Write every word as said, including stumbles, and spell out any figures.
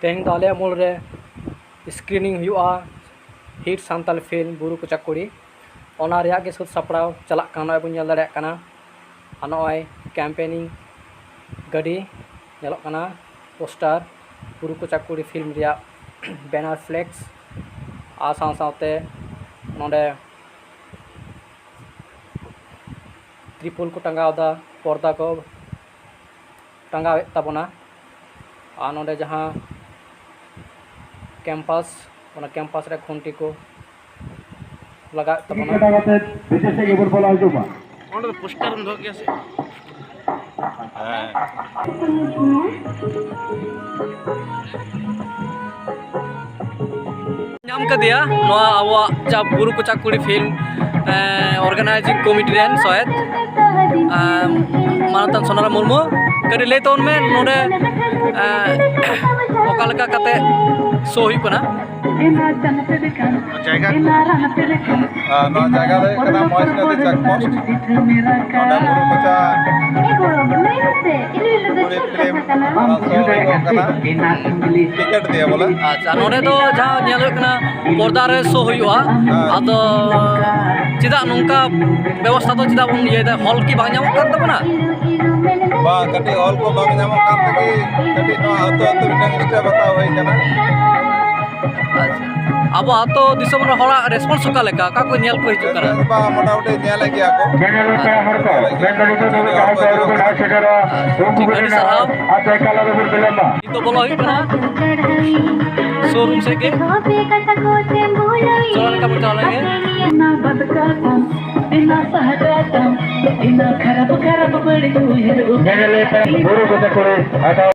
ᱛᱮᱦᱮᱧ ᱫᱚ ᱟᱞᱮᱭᱟᱜ ᱢᱳᱲ ᱨᱮ screening ᱦᱩᱭᱩᱜᱼᱟ ᱦᱤᱴ ᱥᱟᱱᱛᱟᱲ ᱯᱷᱤᱞᱢ ᱵᱩᱨᱩ ᱠᱚᱪᱟ ᱠᱩᱲᱤ᱾ ᱚᱱᱟ ᱨᱮᱭᱟᱜ ᱜᱮ ᱥᱟᱹᱛ ᱥᱟᱯᱲᱟᱣ ᱪᱟᱞᱟᱜ ᱠᱟᱱᱟ, ᱱᱚᱜᱼᱚᱭ ᱵᱚᱱ ᱧᱮᱞ ᱫᱟᱲᱮᱭᱟᱜ ᱠᱟᱱᱟ᱾ ᱟᱨ ᱱᱚᱜᱼᱚᱭ ᱠᱮᱢᱯᱮᱱᱤᱝ ᱜᱟᱹᱰᱤ ᱧᱮᱞᱚᱜ ᱠᱟᱱᱟ, ᱯᱳᱥᱴᱟᱨ, ᱵᱩᱨᱩ ᱠᱚᱪᱟ ᱠᱩᱲᱤ ᱯᱷᱤᱞᱢ ᱨᱮᱭᱟᱜ ᱵᱮᱱᱟᱨ, ᱯᱷᱞᱮᱠᱥ, ᱟᱨ ᱥᱟᱶ ᱥᱟᱶᱛᱮ ᱱᱚᱰᱮ ᱛᱨᱤᱯᱚᱞ ᱠᱚ ᱴᱟᱸᱜᱟᱣ ᱮᱫᱟ, ᱯᱚᱨᱫᱟ ᱠᱚ ᱴᱟᱸᱜᱟᱣᱮᱫ ᱛᱟᱵᱚᱱᱟ᱾ ᱟᱨ ᱱᱚᱰᱮ ᱡᱟᱦᱟᱸ ᱠᱮᱢᱯᱟᱥ, ᱚᱱᱟ ᱠᱮᱢᱯᱟᱥ ᱨᱮ ᱠᱷᱩᱱᱴᱤ ᱠᱚ ᱞᱟᱜᱟᱣᱮᱫ ᱛᱟᱵᱚᱱᱟ᱾ ᱠᱟᱴᱟ ᱠᱟᱛᱮ ᱵᱷᱤᱛᱤᱨ ᱥᱮᱫ ᱜᱮᱵᱚᱱ ᱵᱚᱞᱚ ᱦᱚᱪᱚᱜ ᱢᱟ᱾ ᱚᱸᱰᱮ ᱫᱚ ᱯᱳᱥᱴᱟᱨ ᱮᱢ ᱫᱚᱦᱚ ᱠᱮᱭᱟ ᱥᱮ? ᱦᱮᱸ᱾ ᱧᱟᱢ ᱠᱟᱫᱮᱭᱟ ᱱᱚᱣᱟ ᱟᱵᱚᱣᱟᱜ ᱡᱟ ᱵᱩᱨᱩ ᱠᱚᱪᱟ ᱠᱩᱲᱤ ᱯᱷᱤᱞᱢ, ᱮᱸ, ᱚᱨᱜᱟᱱᱟᱭᱡᱤᱝ ᱠᱚᱢᱤᱴᱤ ᱨᱮᱱ ᱥᱚᱦᱮᱫ, ᱮᱸ, ᱢᱟᱱᱚᱛᱟᱱ ᱥᱳᱱᱟᱨᱟᱢ ᱢᱩᱨᱢᱩ᱾ ᱠᱟᱹᱴᱤᱡ ᱞᱟᱹᱭ ᱛᱟᱵᱚᱱ ᱢᱮ ᱱᱚᱰᱮ, ᱮᱸ, ᱚᱠᱟ ᱞᱮᱠᱟ ᱠᱟᱛᱮ ᱥᱳ ᱦᱩᱭᱩᱜ ᱠᱟᱱᱟ? ᱡᱟᱭᱜᱟ, ᱟᱨ ᱱᱚᱣᱟ ᱡᱟᱭᱜᱟ ᱫᱚ ᱦᱩᱭᱩᱜ ᱠᱟᱱᱟ ᱢᱚᱦᱮᱥ ᱱᱚᱫᱤ ᱪᱮᱠ ᱯᱳᱥᱴ᱾ ᱱᱚᱰᱮ ᱵᱩᱨᱩ ᱠᱚᱪᱟ ᱠᱩᱲᱤ ᱯᱷᱤᱞᱢ ᱚᱱᱟ ᱥᱳ ᱦᱩᱭᱩᱜ ᱠᱟᱱᱟ᱾ ᱴᱤᱠᱤᱴ ᱫᱤᱭᱮ ᱵᱚᱞᱮ᱾ ᱟᱪᱪᱷᱟ, ᱱᱚᱰᱮ ᱫᱚ ᱡᱟᱦᱟᱸ ᱧᱮᱞ ᱦᱩᱭᱩᱜ ᱠᱟᱱᱟ, ᱯᱚᱨᱫᱟ ᱨᱮ ᱥᱳ ᱦᱩᱭᱩᱜᱼᱟ᱾ ᱦᱮᱸ᱾ ᱟᱫᱚ ᱪᱮᱫᱟᱜ ᱱᱚᱝᱠᱟ ᱵᱮᱵᱚᱥᱛᱷᱟ ᱫᱚ ᱪᱮᱫᱟᱜ ᱵᱚᱱ ᱤᱭᱟᱹᱭᱮᱫᱟ? ᱦᱚᱞ ᱠᱤ ᱵᱟᱝ ᱧᱟᱢᱚᱜ ᱠᱟᱱ ᱛᱟᱵᱚᱱᱟ? ᱵᱟᱝ, ᱠᱟᱹᱴᱤᱡ ᱦᱚᱞ ᱠᱚ ᱵᱟᱝ ᱧᱟᱢᱚᱜ ᱠᱟᱱ ᱛᱮᱜᱮ ᱠᱟᱹᱴᱤᱡ ᱱᱚᱣᱟ ᱟᱹᱛᱩ ᱟᱹᱛᱩ ᱢᱤᱫᱴᱟᱝ ᱥᱴᱮᱯ ᱦᱟᱛᱟᱣ ᱦᱩᱭ ᱠᱟᱱᱟ᱾ ᱟᱪᱪᱷᱟ, ᱟᱵᱚ ᱟᱹᱛᱩ ᱫᱤᱥᱚᱢ ᱨᱮ ᱦᱚᱲᱟᱜ ᱨᱮᱥᱯᱚᱱᱥ ᱚᱠᱟ ᱞᱮᱠᱟ? ᱚᱠᱟ ᱠᱚ ᱧᱮᱞ ᱠᱚ ᱦᱤᱡᱩᱜ ᱠᱟᱱᱟ? ᱵᱟᱝ, ᱢᱚᱴᱟᱢᱩᱴᱤ ᱧᱮᱞᱮᱫ ᱜᱮᱭᱟ ᱠᱚ᱾ ᱧᱮᱧᱮᱞ ᱯᱮᱲᱟ ᱦᱚᱲ ᱠᱚ, ᱢᱮᱱᱫᱚ ᱱᱤᱛᱚᱜ ᱫᱷᱟᱹᱵᱤᱡ ᱡᱟᱦᱟᱸᱭ ᱠᱚ ᱟᱹᱣᱨᱤ ᱠᱚ ᱦᱮᱡ ᱥᱮᱴᱮᱨᱚᱜᱼᱟ, ᱩᱱᱠᱩ ᱠᱚ ᱟᱹᱰᱤ ᱨᱮᱱᱟᱜ ᱥᱟᱨᱦᱟᱣ᱾ ᱟᱨ ᱮᱠᱟᱞ ᱟᱞᱚᱵᱚᱱ ᱵᱤᱞᱚᱢᱟ᱾ ᱱᱤᱛᱚᱜ ᱵᱚᱞᱚ ᱦᱩᱭᱩᱜ ᱠᱟᱱᱟ ᱥᱳᱨᱩᱢ ᱥᱮᱫ ᱜᱮ᱾ ᱪᱚᱞᱚ ᱞᱮᱠᱟ ᱵᱚᱱ ᱪᱟᱞᱟᱣ ᱞᱮᱱ ᱜᱮ᱾ ᱧᱮᱧᱮᱞ ᱯᱮᱲᱟ ᱵᱩᱨᱩ ᱠᱚᱪᱟ ᱠᱩᱲᱤ ᱦᱟᱛᱟᱣ